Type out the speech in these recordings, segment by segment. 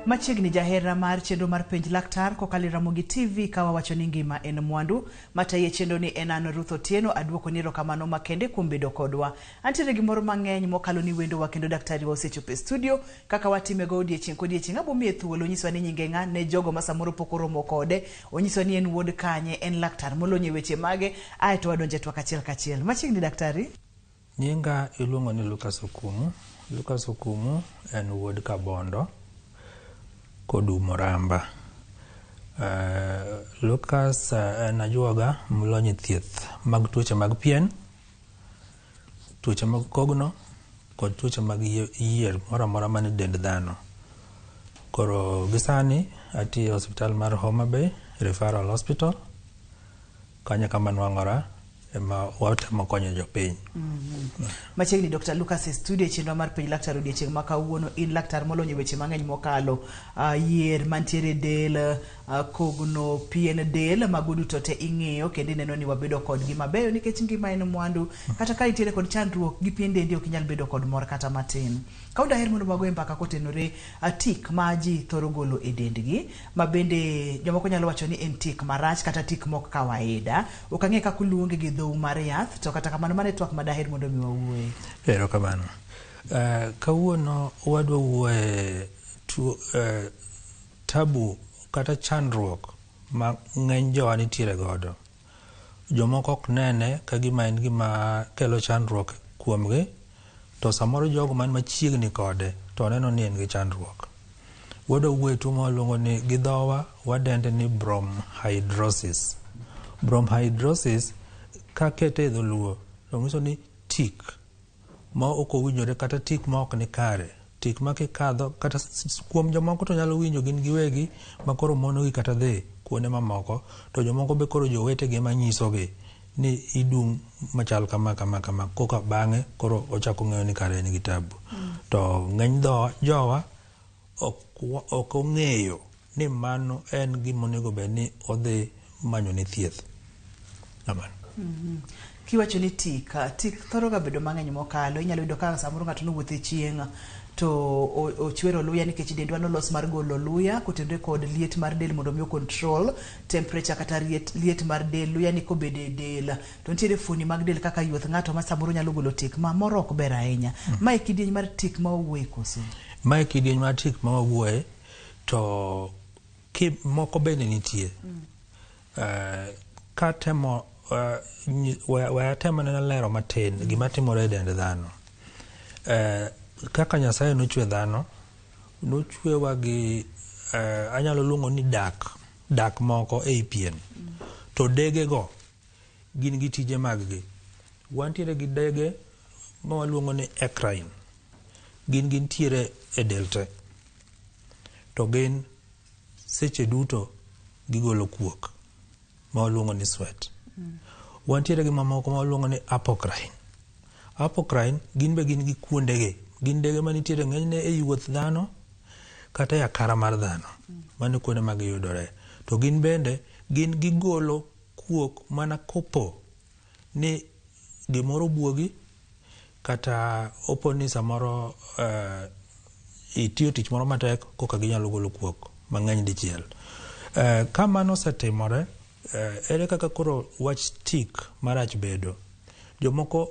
Machiegni jahera mar chenro mar Penj Laktar kokalo e Ramogi TV ka wawacho ni ngima en mwandu. Matayi e chenro ni en an Ruth Otieno, aduokoni erokamano makende kuom bedo kodwa. Antiere gi mor mang'eny mokalo ni wendowa kendo daktari wa osechopo e studio kaka watimego odiechieng' kodiechieng'. Abo miye thuolo onyiswa ni nyinge ng'a ne jogo ma samoro pok oromo kode, onyiswa ni en wuod kanye, en laktar molony e weche mage, aeto wadonjo e twak achiel kachiel. Machiegni daktari. Nyinga iluongo ni Lucas Okumu. Lucas Okumu en wuod Kabondo kodumo Ramba. Lucas en ajuoga molony e thieth mag tuoche mag pien, tuoche mag kogno kod tuoche mag yier moro amora man e dend dhano. Koro gi sani atiyo e osiptal mar Homa Bay Referral Hospital. Kanyo kama nwang'ora ema watemo konyo jopiny. Machiegni Dr. Lucas e studio e chenro mar Penj Laktar odiechieng' ma kawuono. In laktar molony e weche mang'eny mokalo yier mantiere e del, kogno, pien del, mago duto te ing'iyo kendo ineno ni wabedo kodgi mabeyo nikech ngima en mwandu. Kata ka intiere kod chandruok gi pien dendi ok inyal bedo kod mor kata matin. Kawuono daher mondo wagoye mbaka kotenore tik ma ji thoro golo e dendgi ma bende jomoko nyalo wacho ni en tik marach kata tik mok kawaida. Ok ang'e kaka uluonge gi dhou mar yath, to kata kamano mano e twak ma daher mondo mi wawuoye. Erokamano. Kawuono wadwa wuoye tuo, tabu kata chandruok ma ng'eny jowa nitiere godo. Jomoko ok nene ka gima en gima kelo chandruok kuomgi, to samoro jogo man machiegni kode to neno ni en gi chandruok. Wadwa wuoyo e tuo ma waluongo ni gi dhowa wadende ni bromhidrosis. Bromhidrosis kakete e dholuo to nyiso ni tik ma ok owinjore kata tik ma ok ni kare. Tik ma kikadho kata kuom jomoko to nyalo winjo gin giwegi ma koro monogi kata dhi kuonde mamoko, to jomoko be koro jowetegi ema nyisogi ni idung' machal kama kama kama, koka bang'e koro ochako ng'eyo ni kare en gi tabu. To ng'eny jowa ok ong'eyo ni mano en gima onego bed ni odhi manyo ne thieth. Kamano. Kiwacho ni tik, tik thoro ga bedo mang'eny mokalo. Inyalo yudo ka samoro ng'ato nowuotho e chieng' to ochwero luya nikech dendwa nolos mar golo luya kotenore kod liet mar del mondo mi o control temperature kata liet mar del. Luya ni kobedo e del to nitiere fuoni mag del kaka yuoth ng'ato ma samoro nyalo golo tik ma moro ok ber ahinya. Mae kidieny mar tik ma wawuoye koso? Mae kidieny mar tik ma wawuoye, to ki moko bende nitie. Katemo we atem anena lero matin gima timore e dend dhano. Kaka Nyasaye nochwe dhano, nochwewa gi anyalo luongo ni dak, dak moko ei pien. To dege go gin gi tije mag gi. Wantiere gi dege ma waluongo ni eccrine. Gin gintiere e del te. To gin seche duto gigolo kuok ma waluongo ni sweat. Wantiere gi mamoko ma waluongo ni apocrine. Apocrine gin be gin gi kuondegi. Gin dege manitiere ng'enyne e yuoth dhano kata e akara mar dhano. Mano kuonde ma giyudore. To gin bende gin gigolo kuok mana kopo ni gimoro obuogi kata opo ni samoro itiyo tich moro matek koka ginyalo golo kuok mang'eny dichiel. Ka mano osetimore, ere kaka koro wach tik marach bedo? Jomoko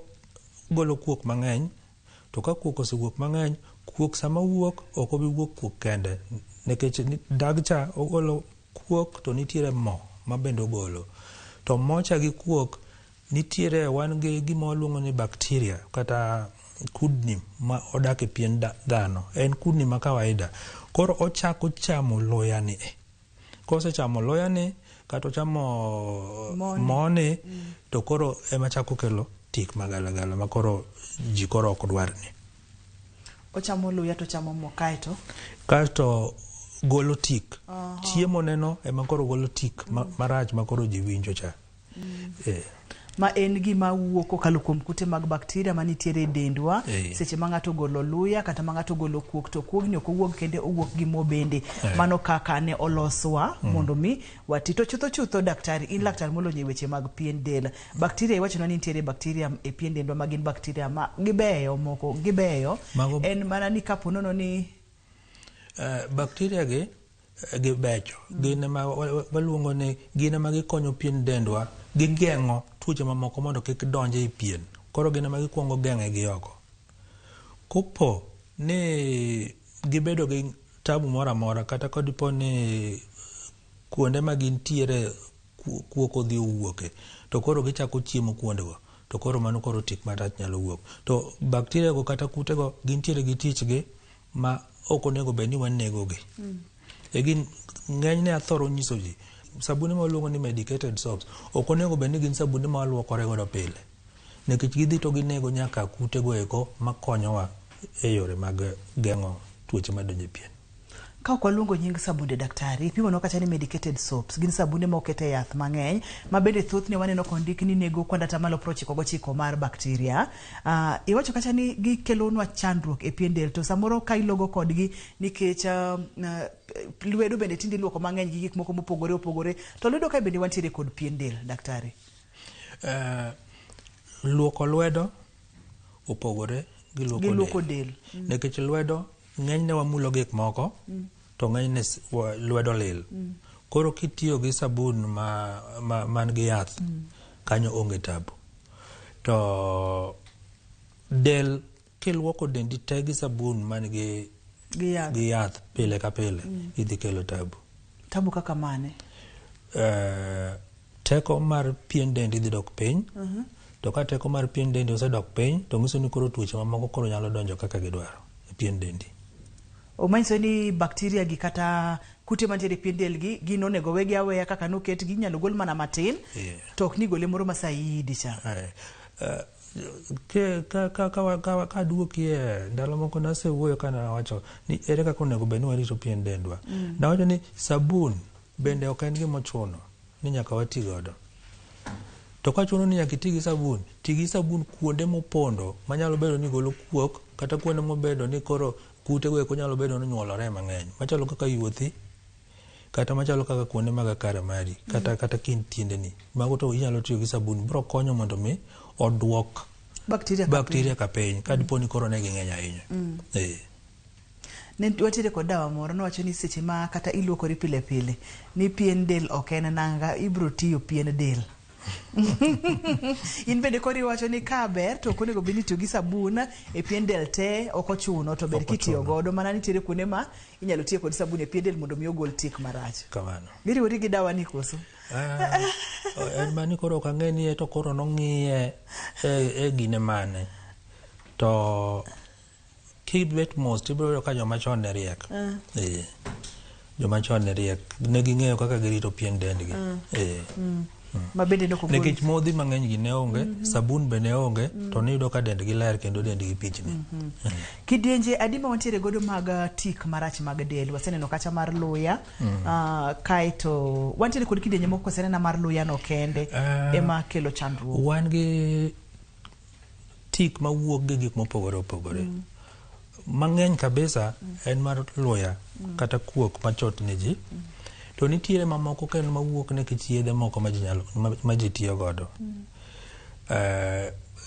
golo kuok mang'eny, to ka kuok osewuok mang'eny, kuok sama wuok ok obi wuok kuok kende, nikech dag cha ogolo kuok to nitiere mo ma bende ogolo. To mocha gi kuok nitiere wan gi gima waluongo ni bacteria kata kudni ma odak e pien dhano. En kudni ma kawaida. Koro ochako chamo luya ni. Kosechamo luya ni kata ochamo moni, to koro ema chako kelo tik magalagala ma koro ji koro ok dwar ni. Ochamo luya to ochamo mo kaeto? Kaeto golo tik. Chiemo neno ema koro golo tik marach ma koro ji winjo cha. Ma en gima wuok kokalo kuom kute mag bakteria manitiere e dendwa. Seche ma ng'ato ogolo luya kata ma ng'ato ogolo kuok to kuogni ok owuog kende, owuok gi mo bende. Mano kaka ne oloswa mondo mi wati. To chutho chutho daktari, in laktar molony e weche mag pien del. Bakteria iwachonwa ni nitiere bakteria e pien dendwa ma gin bakteria ma gibeyo moko, gibeyo. En mana ni kapo nono ni. Bacteria gi gibecho. Gin ema waluongo ni gin ema gikonyo pien dendwa, gigeng'o tuoche mamoko mondo kik donj ei pien. Koro gin ema gikuongo geng'e gi oko. Kopo ni gibedo gi tabu moro amora kata kodipo ni kuonde ma gintiere kuok odhi owuoke, to koro gichako chiemo kuondego, to koro mano koro tik marach nyalo wuok. To bacteria go kata kutego gintiere gi tichgi ma ok onego bed ni wanegogi. E gin ng'enyne athoro nyiso ji sabunde ma waluongo ni medicated soaps ok onego bed ni gin sabunde ma waluokore godo pile, nikech gidhi to ginego nyaka kutego eko makonyowa e yore mag geng'o tuoche madonjo e pien. Ka ok waluongo nying sabunde daktari, ipimonwa kacha ni medicated soaps gin sabunde ma okete yath mang'eny ma bende thothne waneno kondik ni nego kuand atamalo 99 mar bacteria. Iwacho kacha ni gikelonwa chandruok e pien del, to samoro ka ilogo kodgi nikech lwedo bende tinde iluoko mang'eny gi gik moko mopogore opogore, to lwedo kae bende wantiere kod pien del, daktari. Luoko lwedo opogore gi luoko del. Nikech lwedo ng'enyne wamulo gik moko, to ng'enyne lwedo lil. Koro kitiyo gi sabun man gi yath, kanyo onge tabu. To del kiluoko dendi te gi sabun man gi Gi yath pile ka pile, idhi kelo tabu. Tabu kaka mane? Teko mar pien dendi dhi dok piny. To ka teko mar pien dendi osedok piny, to nyiso ni koro tuoche mamoko koro nyalo donjo kaka gidwaro e pien dendi. Omanyiso ni bacteria gi kata kute mantiere e pien del gi, gin onego wegi aweya kaka noketgi, inyalo gol mana matin, to ok ni gole moro ma saidi cha. Ka duokie ndalo moko nasewuoyo ka nawacho ni ere kaka onego bed ni warito pien dendwa. Nawacho ni sabun bende ok en gima ochuno ni nyaka wati godo. To ka chuno ni nyaka iti gi sabun, ti gi sabun kuonde mopondo manyalo bedo ni golo kuok, kata kuonde mobedo ni koro kutego eko nyalo bedo ni nyuolore mang'eny, machalo kaka yuothi, kata machalo kaka kuonde mag akara mari, kata kind tiendeni. Mago to inyalo tiyo gi sabun, biro konyo mondo mi oduok bacteria ka piny, ka dipo ni koro ne ging'eny ahinya. Ne watiere kod dawa moro nowacho ni seche ma kata iluokori pile pile ni pien del ok en nanga, ibiro tiyo pien del. In bende koro iwacho ni ka ber to ok onego bed ni itiyo gi sabun e pien del te, ok ochuno, to ber kitiyo godo mana nitiere kuonde ma inyalo tiyo kod sabun e pien del mondo mi ogol tik marach. Kamano. Giriwori gi dawa ni koso? En mani koro ok ang'e ni to koro nong'iye e gine mane. To kibet mos tibiro yudo ka joma chon ne riek. Joma chon ne riek. Ne ging'eyo kaka girito pien dendgi. Ma bende ne ok ogol. Nikech modhi mang'eny gi ne onge, sabun be ne onge, to niyudo ka dendgi ler kendo dendgi pichni. Kidienje adi ma wantiere godo mag tik marach mag del? Waseneno kacha mar luya, kaeto wantiere kod kidienje moko kosenena mar luya no kende ema kelo chandruok. Wan gi tik mawuok gi gik mopogore opogore. Mang'eny kabisa en mar luya kata kuok machot ne ji. To nitiere mamoko kendo mawuok nikech yedhe moko ma ji tiyo godo.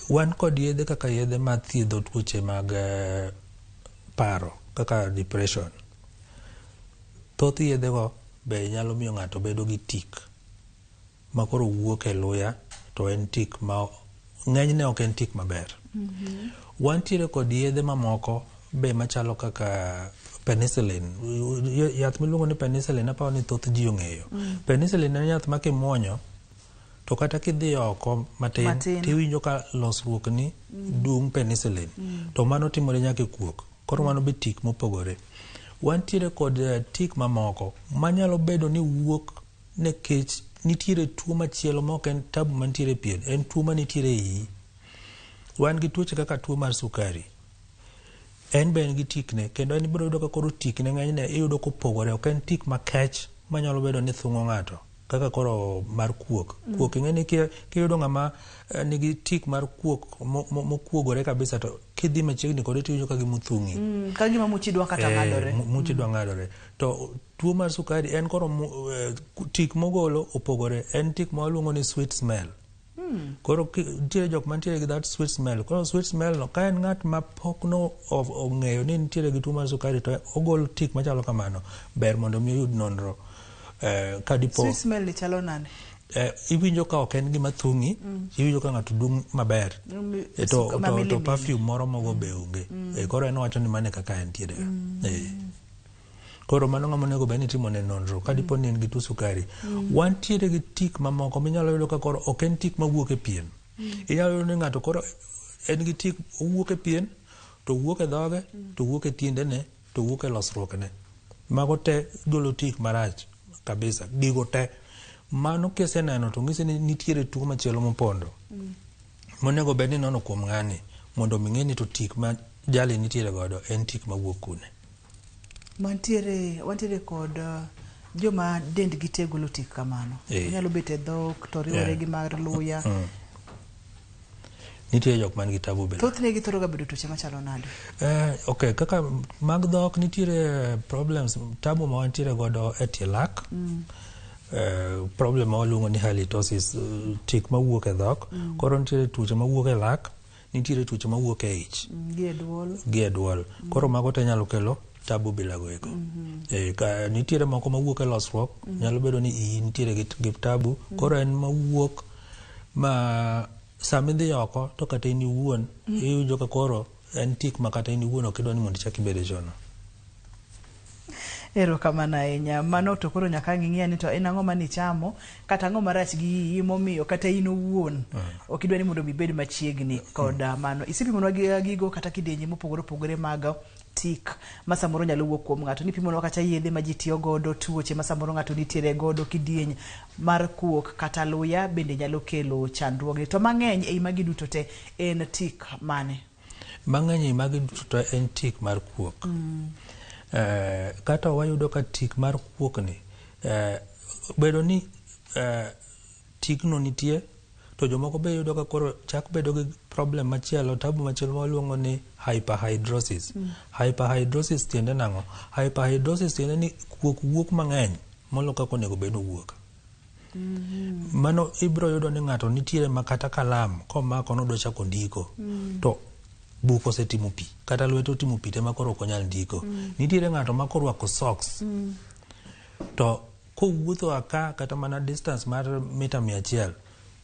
Wan kod yedhe kaka yedhe mathiedho tuoche mag paro kaka depression. Thoth yedhego be nyalo miyo ng'ato bedo gi tik ma koro wuok e luya, to en tik ma ng'enyne ok en tik maber. Wantiere kod yedhe mamoko be machalo kaka penicillin. Yath miluongo ni penicillin aparo ni thoth ji ong'eyo. Penicillin en yath ma kimuonyo to kata kidhi oko matin tiwinjo ka losruok ni dung' penicillin. To mano timore nyaka e kuok. Koro mano be tik mopogore. Wantiere kod tik mamoko manyalo bedo ni wuok nikech nitiere tuo machielo ma ok en tabu mantiere e pien, en tuo manitiere e iyi. Wan gi tuoche kaka tuo mar sukari. En be en gi tikne, kendo en ibiro yudo ka koro tikne ng'enyne iyudo kopogore, ok en tik makech manyalo bedo ni thung'o ng'ato kaka koro mar kuok. Kuok ing'e ni kiyudo ng'ama nigi tik mar kuok mokuogore kabisa, to kidhi machiegni kode tiwinjo ka gima othung'i. Ka gima muchi dwa kata ng'adore. Muchi dwa ng'adore. To tuo mar sukari en koro tik mogolo opogore, en tik ma waluongo ni sweet smell. Koro nitiere jok mantiere gi that sweet smell. Koro sweet smell no, ka en ng'at ma pok no ong'eyo ni nitiere gi tuo mar sukari to ogol tik machalo kamano, ber mondo mi oyud nonro. Ka dipo Sweet smell ni chalo nade? Iwinjo ka ok en gima thung'i, iwinjo ka ng'ato dung' maber. To, to perfume moro mogo be onge. Koro en owacho ni mano e kaka entiere ga. Koro mano ng'ama onego bed ni itimo ne nonro ka dipo ni en gi tuo sukari. Wantiere gi tik mamoko minyalo yudo ka koro ok en tik mawuok e pien. Inyalo yudo ni ng'ato koro en gi tik owuok e pien, to wuok e dhoge, to wuok e tiendene, to wuok e losruokne. Mago te golo tik marach kabisa. Gigo te. Mano kiseneno to ng'isi ni nitiere tuo machielo mopondo. Monego bed ni inono kuom ng'ani mondo mi ng'e ni to tik ma jali nitiere godo en tik mawuok kune. Mantiere, wantiere kod joma dendgi te golo tik kamano. Onyalo bet e dhok to riwore gi mar luya. Nitie jok man gi tabu bende. Thothne githoro ga bedo tuoche machalo nade? Okay, kaka mag dhok nitiere problems, tabu ma wantiere godo e tie lak. Problem ma waluongo ni halitosis, tik mawuok e dhok. Koro nitiere tuoche mawuok e lak, nitiere tuoche mawuok e ich. Gi e duol. Gi e duol. Koro mago te nyalo kelo tabu bila go eko. Ka nitiere moko mawuok e losruok, nyalo bedo ni iyi nitiere gi tabu. Koro en mawuok ma sama idhi oko to kata in iwuon iwinjo ka koro en tik ma kata in iwuon ok idwa ni mondo ichak ibed e chono. Erokamano ahinya. Mano to koro nyaka ang' ing'e ni to en ang'o mane ichamo kata ang'o marach gi iyi momiyo kata in owuon ok idwa ni mondo ibed machiegni kod mano. Isepimonwa gigo kata kidienje mopogore opogore mag tik ma samoro nyalo wuok kuom ng'ato. Nipimonwa kata yedhe ma ji tiyo godo, tuoche ma samoro ng'ato nitiere godo, kidieny mar kuok kata luya bende nyalo kelo chandruoge. To mang'eny ei magi duto te en tik mane? Mang'eny ei magi duto te en tik mar kuok. Kata wayudo ka tik mar kuok ni, bedo ni tikno nitie, to jomoko be yudo ka koro chak bedo gi problem machielo, tabu machielo ma waluongo ni hyperhidrosis. Hyperhidrosis tiende nang'o? Hyperhidrosis tiende ni kuok wuok mang'eny molo kaka onego bed ni owuok. Mano ibiro yudo ni ng'ato nitiere ma kata kalam komako nodwa chako ndiko, to buk osetimo pi, kata lwete otimo pi te ma koro ok onyal ndiko. Nitiere ng'ato ma korwako socks, to kowuotho aka kata mana distance mar mita 100,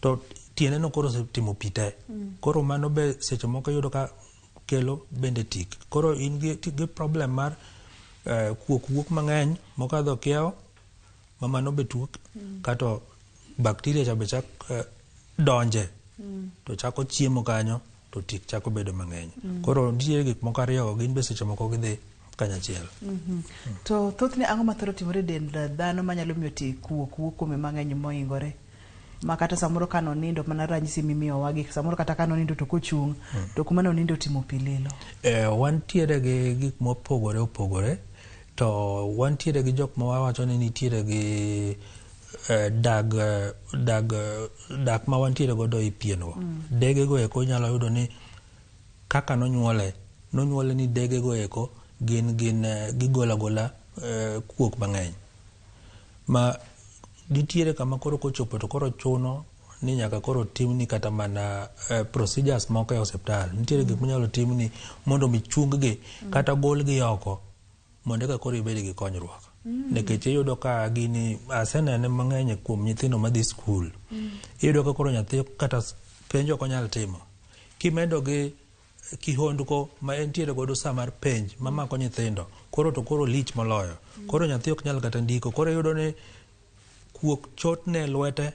to tiende no koro osetimo pi te. Koro mano be seche moko iyudo ka kelo bende tik. Koro in gi problem mar kuok wuok mang'eny mokadho kiewo, ma mano be tuo, kato bacteria cha be chak donje, to chako chiemo kanyo, to tik chako bedo mang'eny. Koro nitiere gik moko ariyo gin be seche moko gidhi kanyachiel. To thothne ang'o mathoro timore e dend dhano manyalo miyo tik kuok wuok kuome mang'eny moingore? Ma kata samoro ka nonindo, mana ranyisi mimiyowa gi samoro kata ka nonindo to kochung' to kuma nonindo otimo pi lilo. Wantiere gi gik mopogore opogore, to wantiere gi jok ma wawacho ni nitiere gi dak ma wantiere godo e pien go. Dege go eko inyalo yudo ni kaka nonyuole, nonyuole ni dege go eko gin gigolo agola kuok mang'eny. Ma nitiere kama koro kochopo to koro chuno ni nyaka koro timni kata mana procedures moko e osiptal. Nitiere gik minyalo timni mondo mi chung gi kata gol gi oko mondo eka koro ibed gi konyruok. Nikech iyudo ka gini asenene mang'eny kuom nyithindo madhi skul. Iyudo ka koro nyathi kata penj ok onyal timo. Kimedo gi kihondko ma entiere godo sa mar penj mamako nyithindo, koro to koro lich moloyo. Koro nyathi ok nyal kata ndiko. Koro iyudo ni kuok chotne lwete,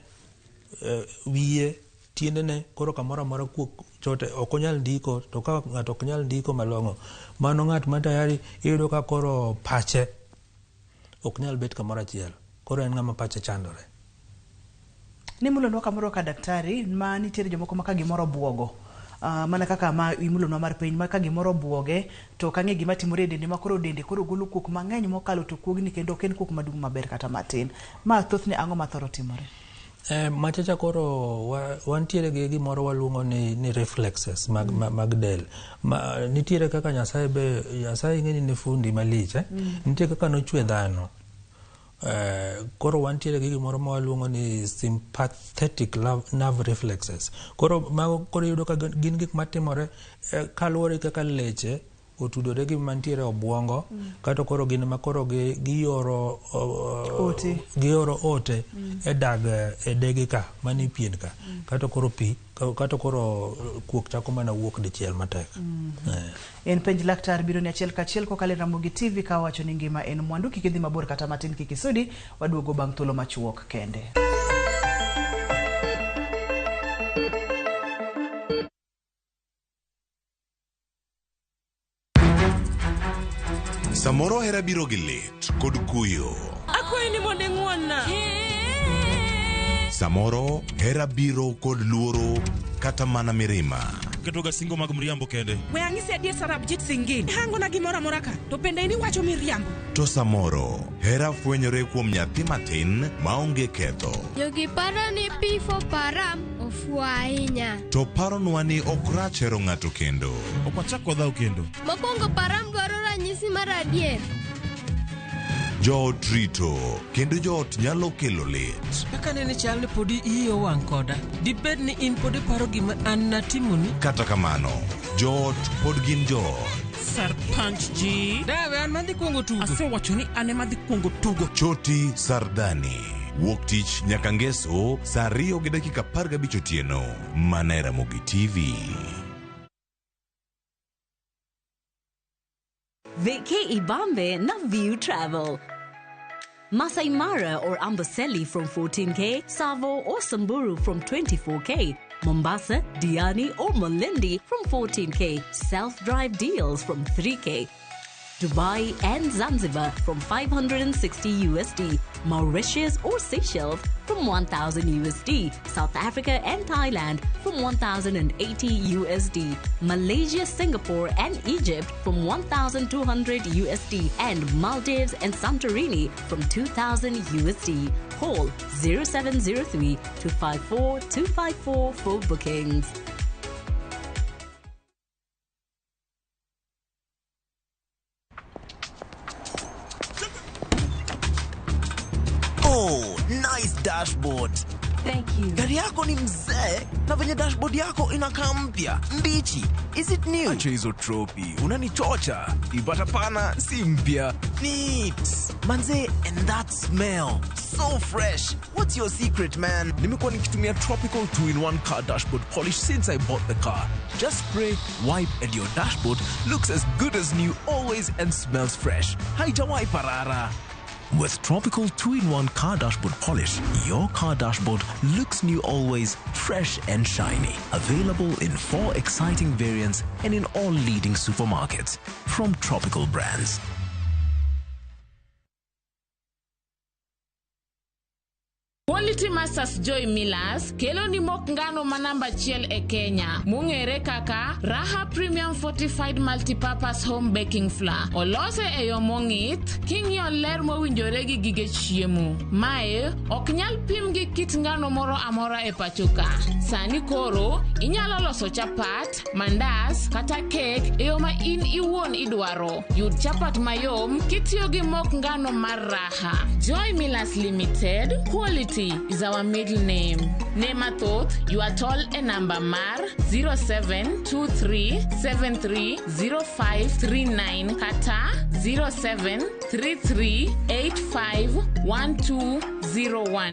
wiye, tiendene, koro kamoro amora kuok chote, ok onyal ndiko. To ka ng'ato ok nyal ndiko malong'o, mano ng'at ma tayari iyudo ka koro pache ok nyal bet kamoro achiel. Koro en ng'ama pache chandore. Nimulonwa kamoro ka daktari, ma nitiere jomoko ma ka gimoro obuogo, mana kaka ma imulonwa mar piny, ma ka gimoro obuoge to ok ang'e gima timore e dende ma koro dende koro golo kuok mang'eny mokalo to kuogni kendo ok en kuok maduong' maber kata matin. Ma thothne ang'o mathoro timore? Machacha koro wantiere gi gimoro waluongo ni reflexes mag del. Ma, nitiere kaka Nyasaye be, Nyasaye ing'e ni ne fundi malich, Nitie kaka nochwe dhano. Koro wantiere gi gimoro ma waluongo ni sympathetic nerve reflexes. Koro mago koro iyudo ka gin gik matimore kaluwore kaka leche otudore gi mantiere obuongo, kato koro gin ma koro gioro ote. Gioro ote e dag e dege ka manie pien ka, kato koro pi kato koro kuok chako mana wuok dichiel matek. En Penj Laktar biro ni achiel kachiel kokalo e Ramogi TV ka wacho ni ngima en mwandu, kik idhi mabor kata matin, kik isudi, waduogo bang' thuolo machuok kende. Samoro hera biro gi lit kod kuyo. Akwayi ni mondo ing'won-na. Samoro hera biro kod luoro kata mana mirima. Ketoga singo mag mriambo kende. We ang'isi adier Sarabjit Singh. Hangona gimoro amora ka, to bende in iwacho miriambo. To samoro hera fwenyore kuom nyathi matin maonge ketho. Jogi paro ni P for Param ofuwo ahinya. To paronwa ni ok rach hero ng'ato kendo. Ok wachak wadhaw kendo. Mokwongo Param dwaro ranyisi mar adier. Joot rito kendo joot nyalo kelo lit. Kaka nene chal ni podi iyi owang' koda. Dibed ni in pod iparo gima an natimoni? Kata kamano, joot pod gin joot. Sarpanch ji. Dawe an madhi kuongo tugo. Asewacho ni an ema dhi kuongo tugo. Choti Sardani. Wuok tich nyaka ngeso saa 2:15 otieno. Mana e Ramogi TV. Vacay Ibambe na View Travel. Masai Mara or Amboseli from 14K, Tsavo or Samburu from 24K, Mombasa, Diani or Malindi from 14K, self-drive deals from 3K, Dubai and Zanzibar from 560 USD, Mauritius or Seychelles from 1000 USD, South Africa and Thailand from 1080 USD, Malaysia, Singapore and Egypt from 1200 USD, and Maldives and Santorini from 2000 USD. Call 0703 254 254 for bookings. Oh, nice dashboard. Thank you. Gari yako ni mzee na venye dashboard yako inakaa mpya mbichi. Is it new? Acha hizo tropi, unanichocha. Ipata pana si mpya. Neat. Manze, and that smell. So fresh. What's your secret, man? Nimekuwa nikitumia Tropical 2-in-1 car dashboard polish since I bought the car. Just spray, wipe and your dashboard looks as good as new always and smells fresh. Haijawahi parara. With Tropical 2-in-1 car dashboard polish, your car dashboard looks new always, fresh and shiny. Available in 4 exciting variants and in all leading supermarkets. From Tropical Brands. Quality Masters Joy Millers kelo ni mok ngano ma namba achiel e Kenya mong'ere kaka Raha Premium Fortified Multipurpose Home Baking Flour. Olose e yo mong'ith king'iyo ler mowinjore gi gige chiemo. Mae ok nyal pim gi kit ngano moro amora e pacho ka. Sani koro inyalo loso chapat, mandas kata kek e yo ma in iwuon idwaro. Yud chapat mayom kitiyo gi mok ngano mar Raha. Joy Millers Limited, quality is our middle name. Ne mathoth, ywa tol e namba mar 0723730539 kata 0733851201.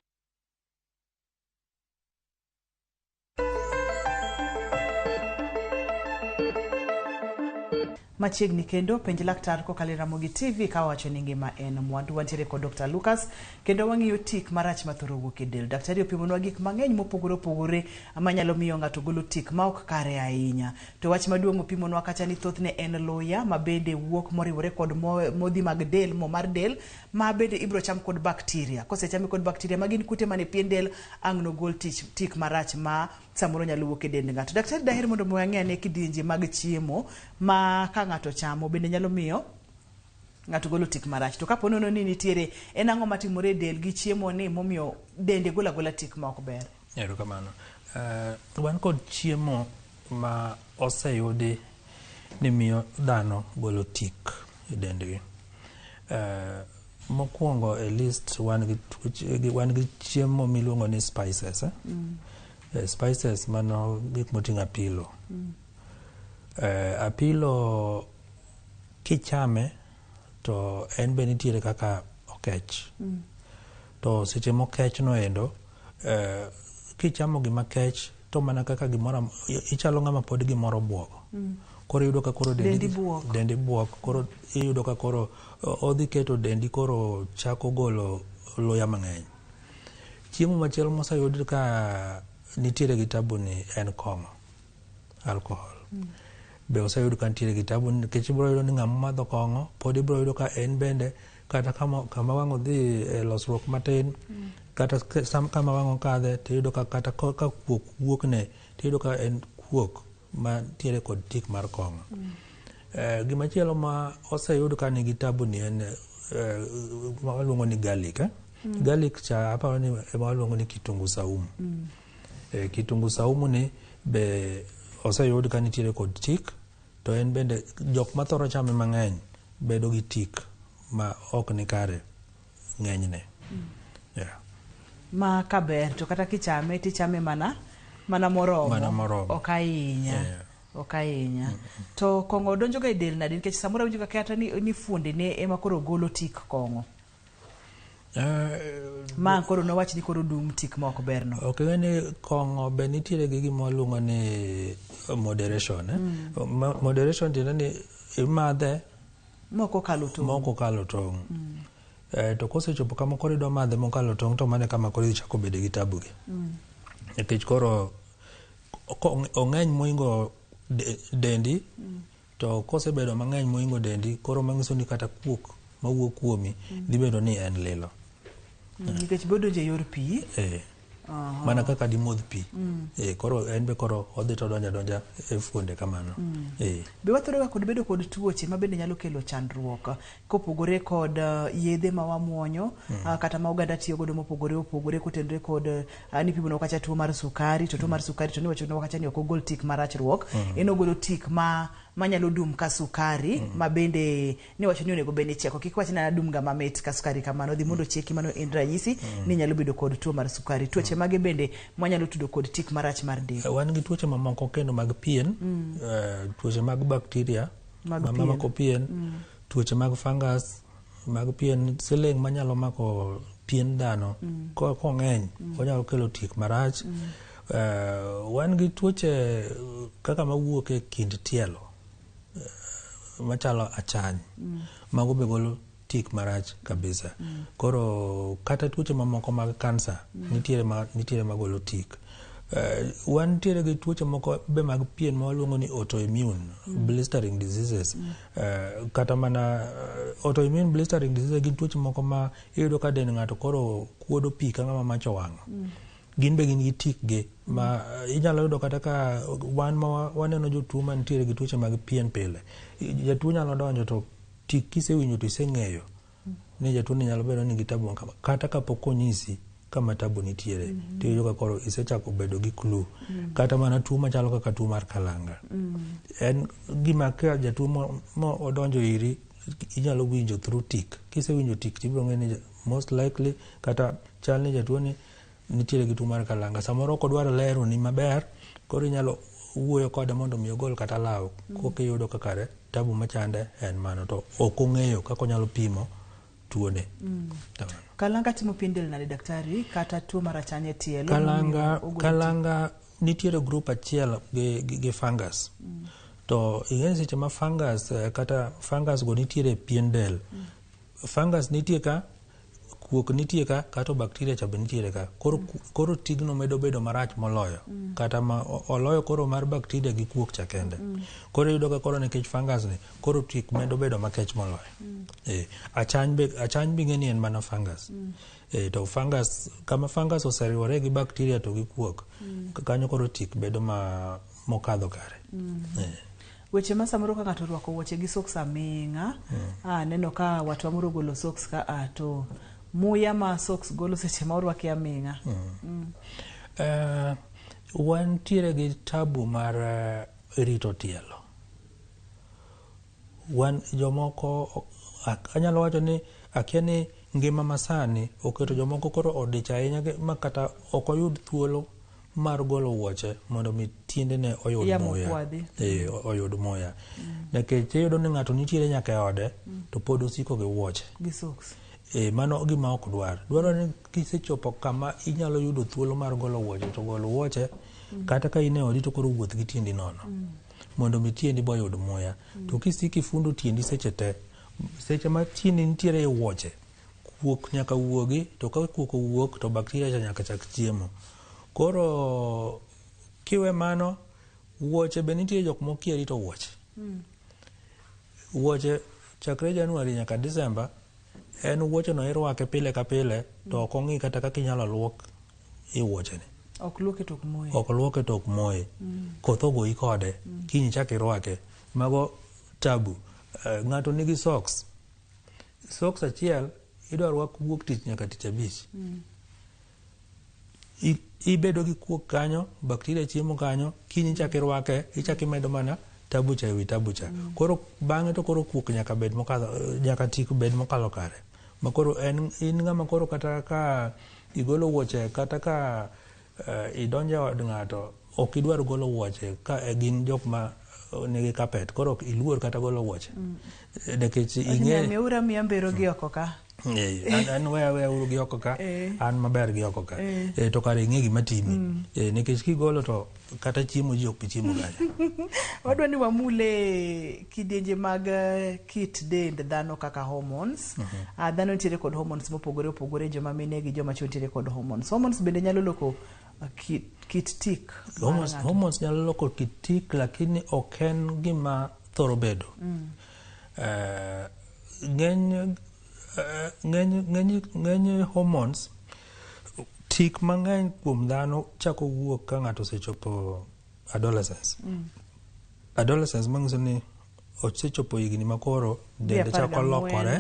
Machiegni kendo Penj Laktar kokalo e Ramogi TV ka wacho ni ngima en mwandu. Wantiere kod Dr. Lucas kendo wang'iyo tik marach mathoro wuok e del. Daktari opimonwa gik mang'eny mopogore opogore manyalo miyo ng'ato golo tik ma ok kare ahinya. To wach maduong' opimonwa kacha ni thothne en luya ma bende wuok moriwore kod modhi mag del, mo mar del ma bende ibiro cham kod bakteria. Kosechame kod bakteria ma gin kute mane pien del, ang' nogol tik marach ma samoro nyalo wuok e dend ng'ato. Daktari daher mondo mi wang'e ane kidienje mag chiemo ma ka ng'ato chamo bende nyalo miyo ng'ato golo tik marach. To kapo nono ni nitiere en ang'o matimore e del gi chiemo ni momiyo dende golo agola tik ma ok ber? Erokamano. Wan kod chiemo ma oseyudi ni miyo dhano golo tik e dendgi. Mokwongo e list wan gi tuoche, wan gi chiemo miluongo ni spices. Spices mano gik moting'o apilo. Apilo kichame to en be nitiere kaka okech. To seche mokech no endo, kichamo gima kech to mana kaka gimoro ichalo ng'ama pod gimoro buogo. Koro iyudo ka koro dendi buok. Dendi buok. Koro iyudo ka koro odhi keto dendi koro chako golo luya mang'eny. Chiemo machielo moseyud ka nitiere gi tabu ni en kong'o, alcohol. Be oseyud ka nitiere gi tabu nikech ibiro yudo ni ng'ama madho kong'o pod ibiro yudo ka en bende kata kama wang' odhi e losruok matin, kata kama wang' okadhe tiyudo ka kata ka kuok wuokne tiyudo ka en kuok mantiere kod tik mar kong'o. Gimachielo ma oseyud ka nigi tabu ni en ma waluongo ni garlic. Garlic cha aparo ni ema waluongo ni kitungu saumu. Kitungu saumu ni be oseyud ka nitiere kod tik, to en bende jok mathoro chame mang'eny bedo gi tik ma ok ni kare ng'enyne. Yeah. Ma kaber to kata kichame tichame mana moromo. Mana moromo. Ok ahinya. Yeah. Ok ahinya. To kong'o donjo ga e del nade? Nikech samoro awinjo ka kata ni fuondene ema koro golo tik kong'o. Ma koro nowach ni koro dum tik ma ok berno. Ok ing'e ni kong'o be nitiere gi gima waluongo ni moderation. Moderation tiende ni imadhe mok okalo tong'. Mok okalo tong'. To kosechopo kama koro idwa madhe mokalo tong' to mano e kama koro ichako bedo gi tabu gi. Nikech koro ong'eny moingo dendi, to kosebedo mang'eny moingo dendi koro manyiso ni kata kuok mawuok kuomi dhi bedo ni en lilo. Nikech be odonjo e yor pi. Mana kaka dimodh pi. Koro en be koro odhi to donja donja e fuonde kamano. Be wathoro ga kod bedo kod tuoche ma bende nyalo kelo chandruok kopogore kod yedhe ma wamuonyo, kata ma oganda tiyo godo mopogore opogore kotenore kod nipimo kacha tuo mar sukari, to tuo mar sukari to niwacho kacha ni ok ogol tik marachruok, en ogolo tik ma manyalo dum ka sukari, ma bende niwacho ni onego bed ni chieko. Kik wach ni adum ga mamit ka sukari kamano, dhi mondo chieki, mano en ranyisi ni nyalo bedo kod tuo mar sukari. Tuoche mage bende mwanyalo tudo kod tik marach mar del? Wan gi tuoche mamoko kendo mag pien, tuoche mag bakteria mamako pien, tuoche mag fungus mag pien, siling manyalo mako pien dhano kong'eny onyalo kelo tik marach. Wan gi tuoche kaka mawuok e kind tielo machalo achany, mago be golo tik marach kabisa. Koro kata tuoche mamoko mag kansa nitiere magolo tik. Wan nitiere gi tuoche moko be mag pien ma waluongo ni autoimmune blistering diseases. Kata mana autoimmune blistering diseases gin tuoche moko ma iyudo ka dend ng'ato koro kuodo pi ka ng'ama mach owang'o. Gin be gin gi tik gi ma inyalo yudo kata ka wan ma waneno jotuo mantiere gi tuoche mag pien pile. Jatuo nyalo donjo to tik kisewinjo to iseng'eyo ni jatuo ni nyalo bedo ni gi tabu kama, kata kapok onyisi kama tabu nitiere, tiyudo ka koro isechako bedo gi clue. Kata mana tuo machalo kaka tuo mar kalanga. En gima ka jatuo mo odonjo iri inyalo winjo through tik. Kisewinjo tik tibiro ng'eyo ni most likely kata chal ni jatuo ni nitiere gi tuo mar kalanga. Samoro ok odwar lero ni maber, koro inyalo wuoyo kode mondo mi ogol kata law, koka iyudo ka kare tabu machande en mano, to ok ong'eyo kaka onyalo pimo tuone. Kalanga timo pien del nade daktari, kata tuo mar achany e tielo? Kalanga nitiere group achiel gi fungus. To ing'e seche ma fungus kata fungus go nitiere e pien del. Fungus nitie ka, kuok nitie ka, kata bakteria cha be nitiere ka. Koro tigno medo bedo marach moloyo. Kata ma oloyo koro mar bakteria gi kuok cha kende. Koro iyudo ka koro nikech fungus ni, koro tik medo bedo makech moloyo. Achany be ing'e ni en mana fungus. To fungus, kama fungus oseriwore gi bakteria to gi kuok, kanyo koro tik bedo ma mokadho kare. Weche ma samoro ka ng'ato orwako wuoche gi socks aming'a, aneno ka watwa moro ogolo socks ka to muya ma socks golo seche ma orwaki aming'a. Wantiere gi tabu mar rito tielo. Wan jomoko, anyalo wacho ni Akia ni ngima masani oketo jomoko koro odich ahinya ma kata ok oyud thuolo mar golo wuoche mondo mi tiendene oyud Yamo muya. kwadhi. Oyud muya. Nikech iyudo ni ng'ato nitiere nyaka e ode to pod osiko gi wuoche. Gi socks. Mano gima ok dwar. Dwarore ni kisechopo kama inyalo yudo thuolo mar golo wuoche to gol wuoche kata ka in e odi to koro wuoth gi tiendi nono. Mondo mi tiendi boyud muya. To kisiko ifundo tiendi seche te, seche ma tiendi nitiere e wuoche, kuok nyaka wuogi, to ka kuok owuok to bacteria cha nyaka chak chiemo. Koro kiwe mano, wuoche be nitie jok mokia rito wuoche. Wuoche chakre January nyaka December, en wuoche no irwake pile ka pile, to ok ong'i kata kaka inyalo luok i wuoche ni. Ok luoke to ok moye. Ok luoke to ok moye. Koth ogoyi kode, kiny ichak irwake. Mago tabu. Ng'ato nigi socks. Socks achiel idwa rwak wuok tich nyaka tich abich. Ibedo gi kuok kanyo, bacteria chiemo kanyo, kiny ichak irwake, ichak imedo mana tabu cha ewi tabu cha. Koro bang'e to koro kuok nyaka bed mokadho, nyaka tik bed mokalo kare. Ma koro en in ng'ama koro kata ka igolo wuoche, kata ka idonjo e od ng'ato, ok idwar golo wuoche ka gin jok ma nigi carpet, koro ok iluor kata golo wuoche. Nikech ing'e Miura miya mbero gi oko ka. An weya uru gi oko ka, an maber gi oko ka. To kare ing'e gima timi. Nikech kigolo to kata chiemo ji ok bi chiemo kanyo. Wadwa ni wamule kidienje mag kit dend dhano kaka hormones. Dhano nitiere kod hormones mopogore opogore, joma mine gi joma chuo nitiere kod hormones. Hormones bende nyalo loko kit tik mar ng'ato. Hormones nyalo loko kit tik, lakini ok en gima thoro bedo. Ng'eny hormones tik mang'eny kuom dhano chako wuok ka ng'ato osechopo adolescence. Adolescence manyiso ni osechopo higni ma koro dende chako lokore,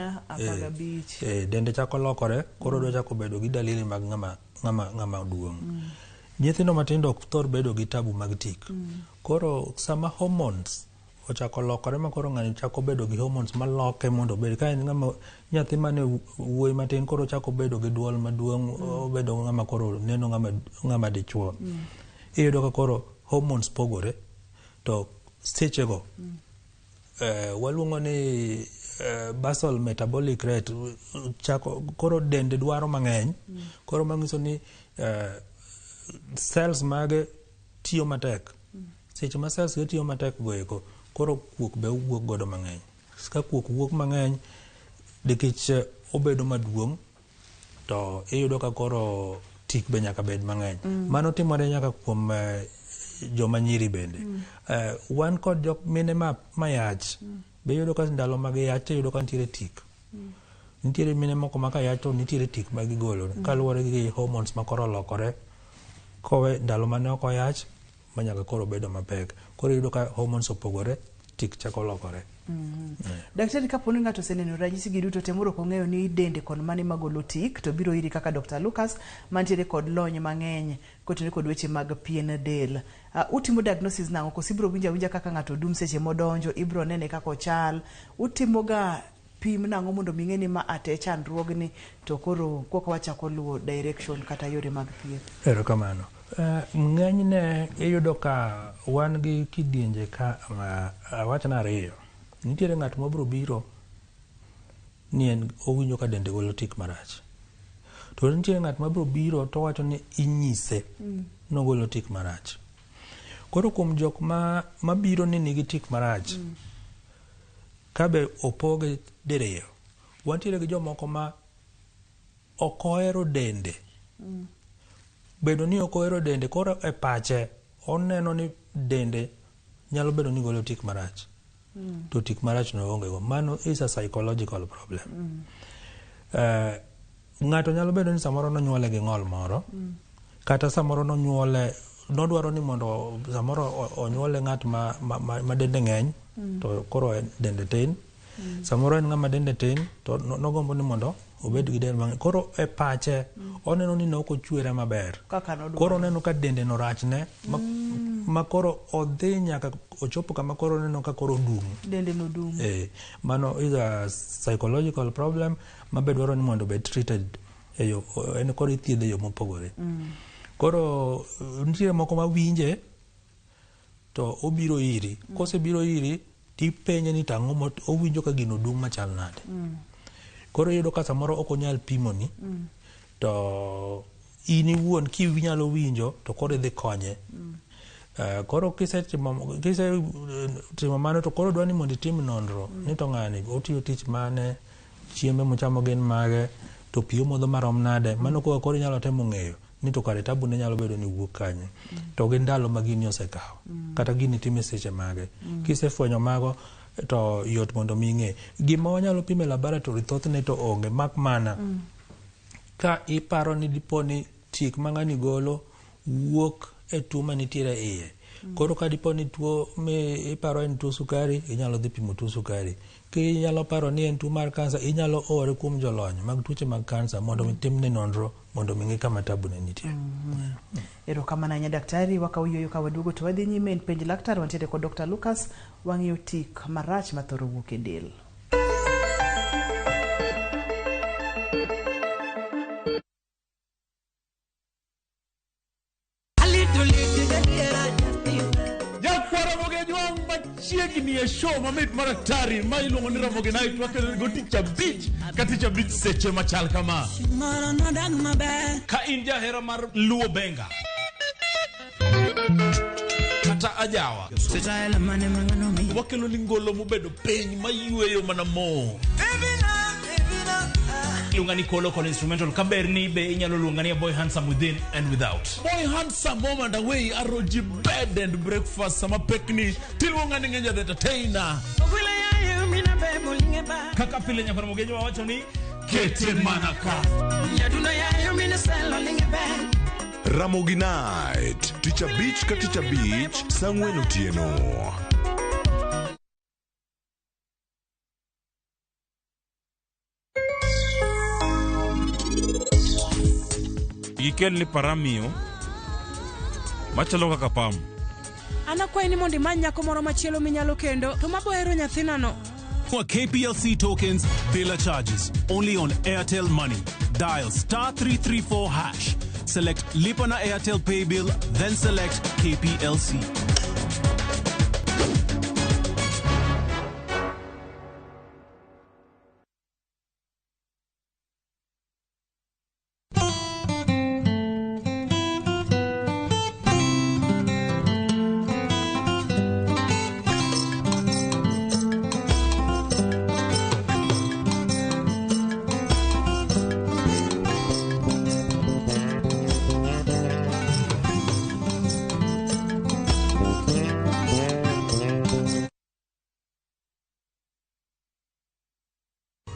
dende chako lokore, koro odwa chako bedo gi dalili mag ng'ama duong'. Nyithindo matindo ok thor bedo gi tabu mag tik. Koro sama hormones ochako lokore ma koro ng'ani chako bedo gi hormones maloke mondo obed ka en ng'ama nyathi mane wuoyi matin, koro ochako bedo gi duol maduong', obedo ng'ama koro neno ng'ama dichuo. Iyudo ka koro hormones pogore, to sechego waluongo ni basal metabolic rate chako, koro dende dwaro mang'eny. Koro manyiso ni cells mage tiyo matek. Seche ma cells ge tiyo matek go eko, koro kuok be wuok godo mang'eny. Ka kuok wuok mang'eny nikech obedo maduong', to iyudo ka koro tik be nyaka bed mang'eny. Mano timore nyaka kuom joma nyiri bende. Wan kod jok mine ma yach be iyudo ka ndalo mag yach to iyudo ka nitiere tik. Nitiere mine moko ma ka yach to nitiere tik ma gigolo kaluwore gi hormones ma koro olokore kowe ndalo mane ok oyach ma nyaka koro bedo mapek. Koro iyudo ka hormones opogore, tik chako lokore. Daktari, kapo ni ng'ato oseneno ranyisi gi duto te moro ok ong'eyo ni dende kon mane magolo tik, to biro iri kaka Dr. Lucas mantiere kod lony mang'eny kotenore kod weche mag pien del. Utimo diagnosis nang'o? Koso ibiro winjo awinja kaka ng'ato dum seche modonjo, ibiro nene kaka ochal. Utimo ga pim nang'o mondo mi ng'e ni ma ate chandruogni, to koro koka wachako luwo direction kata yore mag thieth? Erokamano. Ng'enyne iyudo ka wan gi kidienje ka awachna ariyo. Nitiere ng'at mabiro biro ni en owinjo ka dende golo tik marach. To nitiere ng'at mabiro biro to wacho ni inyise nogolo tik marach. Koro kuom jok ma mabiro ni nigi tik marach, kabe opoge diriyo. Wantiere gi jomoko ma ok ohero dende. Bedo ni ok ohero dende, koro e pache oneno ni dende nyalo bedo ni golo tik marach. To tik marach no oonge go. Mano is a psychological problem. Ng'ato nyalo bedo ni samoro nonyuole gi ng'ol moro, kata samoro nonyuole nodwaro ni mondo samoro onyuole ng'at ma dende ng'eny, to koro en dende tin. Samoro en ng'ama dende tin to nogombo ni mondo obed gi del mang'eny. Koro e pache oneno ni ne ok ochwere maber. Kaka nodwaro. Koro oneno ka dende no rachne ma, Ma koro odhi nyaka ochopo kama koro oneno ka koro odum. Dende nodum. Mano is a psychological problem ma be dwaro ni mondo obed treated e yo, en koro ithiedhe e yo mopogore. Koro nitie moko mawinje to obiro iri. Kosebiro iri tipenje ni to ang'o owinjo ka gino dung' machal nade. Koro iyudo ka samoro ok onyal pimoni to in iwuon kinyalo winjo to koro idhi konye. Koro kisetimo timo mano to koro dwa ni mondo itim nonro ni to ng'ani otiyo tich mane, chiembe mochamo gin mage, to pi omodho marom nade. Mano koro inyalo temo ng'eyo ni to kare tabu ne nyalo bedo ni wuok kanye. To gi ndalo ma gini osekawo. Kata gini time seche mage. Kisefwenyo mago to yot mondo mi ing'e. Gima wanyalo pimo e laboratory thothne to onge mak mana ka iparo ni dipo ni tik ma ng'ani golo wuok e tuo manitiere e iye. Koro ka dipo ni tuo mi iparo en tuo sukari, inyalo dhi pimo tuo sukari. Kinyalo paro ni en tuo mar kansa, inyalo ore kuom jolony mag tuoche mag kansa mondo mi timne nonro mondo mi ng'e kama tabu ne nitie. Erokamano ahinya daktari, wakawo yueyo ka waduogo to wadhi nyime en penj laktar wantiere kod Dr. Lucas wang'iyo tik marach mathoro wuok e del. Nyakwara Ramogi Ajwang' machiegni e show mamit mar atari ma iluongo ni Ramogi Night wakelo go tich abich ka tich abich seche machal kama. Ka in jahera mar Luo Benga kata ajawa, wakelo ni ngolo mobedo piny mayweyo mana mo. Iluonga ni Kolo kod instrumental kaber ni be inyalo luonga ni a boy handsome within and without. Boy handsome home and away aroji bed and breakfast sama pekni tiluonga ni Ngenja the entertainer. Kaka pile nyakwar Ramogi Ajwang' wacho ni kete mana ka. Ramogi Night, tich abich ka tich abich, saa ang'wen otieno. Gikel ni paramio machalo kaka pam. An akwayi ni mondo imany nyako moro machielo minyalo kendo to mabo hero nyathinano. For KPLC tokens, bila charges. Only on Airtel Money. Dial star 334 hash. Select Lipa na Airtel Pay Bill, then select KPLC.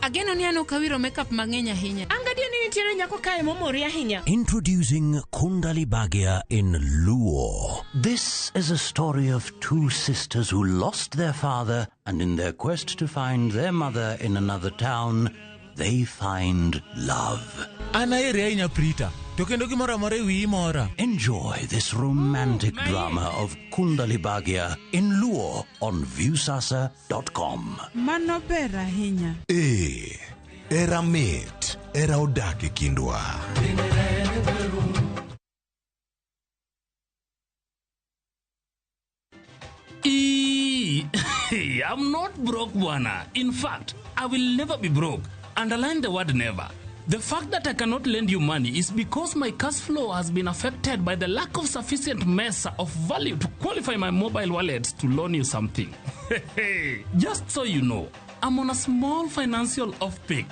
Ageno ni an ok awiro makeup mang'eny ahinya. An gadier ni nitiere nyako kae momori ahinya. Introducing Kundali Bhagya in Luo. This is a story of two sisters who lost their father, and in their quest to find their mother in another town, they find love. An aheri ahinya Prita, to kendo gimoro amora e wiyi mora. Enjoy this romantic drama of Kundali Bhagya in Luo on Viusasa.com. Mano ber ahinya. Ee, era mit, era odak e kindwa. I'm not broke, bwana. In fact, I will never be broke. Underline the word never. The fact that I cannot lend you money is because my cash flow has been affected by the lack of sufficient mesa of value to qualify my mobile wallet to loan you something. Just so you know, I'm on a small financial off-peak.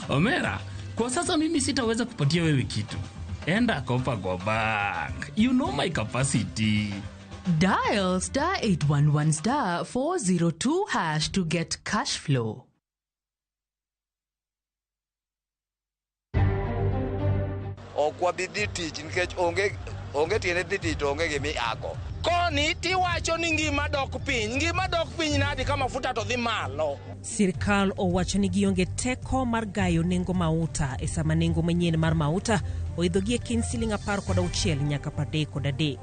Omera, kwa sasa mimi sitaweza kupatia wewe kitu. Enda kopa kwa bank. You know my capacity. Dial star 811 star 402 hash to get cash flow. Ok wabi dhi tich nikech onge Onge tiende dhi tich to onge gima iako. Koni tiwacho ni ngima dok piny. Ngima dok piny nadi ka mafuta to dhi malo? Sirkal owacho ni gionge teko mar gayo nengo mauta e sama nengo manyien mar mauta oidho gi e kind siling 16 nyaka 33.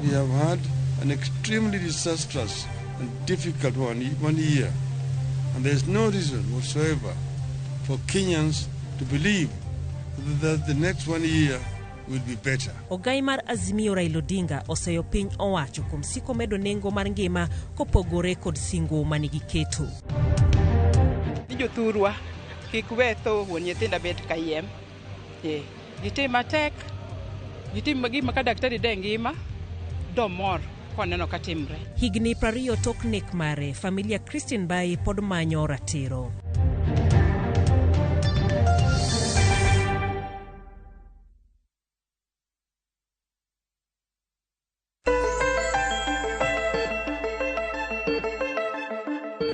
We have had an extremely disastrous and difficult one year, and there is no reason whatsoever for Kenyans to believe that the next 1 year will be better. Ogai mar Azimio Raila Odinga oseyo piny owacho kuom siko medo nengo mar ngima kopogore kod singo manigiketo. Ni jothurwa kik we tho wuon nyithinda bet kayiem. Gitim matek, gitim gima ka daktari de ngima, domor koneno ka timre. Higni 20 tok nek mare, familia Christine Bai pod manyo ratiro.